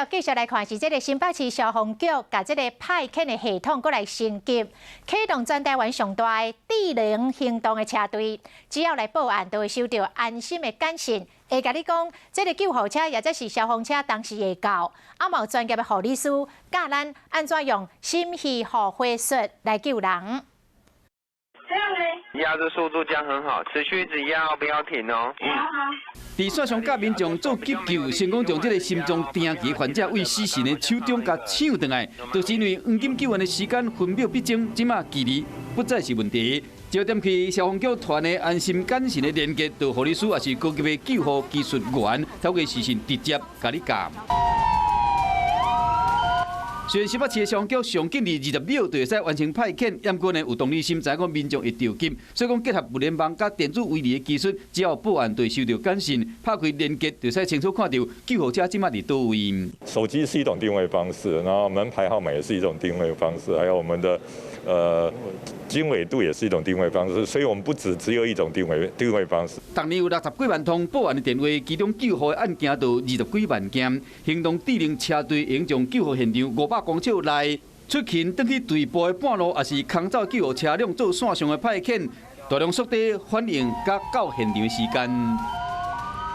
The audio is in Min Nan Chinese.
了，繼續來看是這个新北市消防局，共這个派遣的系統閣來升級，啟動全台灣上大的智能行動的車隊，只要來報案，就會收到安心的簡訊，會共你講這个救護車抑或者是消防車當時會到，啊嘛有專業的護理師教咱按怎用心肺復活術來救人。壓的速度這樣很好，持續一直壓，不要停哦。佇線上教民眾做急救，成功將這个心臟停機患者對死神的手中共搶轉來，就是因為黃金救援的時間分秒必爭，這馬距離不再是問題。焦點區消防局傳的安心簡訊的連結，就護理師抑是高級的救護技術員，透過視訊直接共你教。雖然新北市的消防局上緊佇20秒就會使完成派遣，毋過呢有同理心，知影講民眾會著急，所以講結合物聯網佮電子圍籬的技術，只要報案就會收到簡訊，拍開連結就會使清楚看著救護車這馬佇佗位。手機是一種定位方式，然後門牌號碼也是一種定位方式，還有我們的經緯度也是一種定位方式，所以我們不只只有一種定位方式。逐年有60幾萬通報案的電話，其中救護的案件就20幾萬件。行動智能車隊會將救護現場500公尺內出勤，轉去隊部的半路，抑是空走救護車輛做線上的派遣，大量縮短反應佮到現場的時間。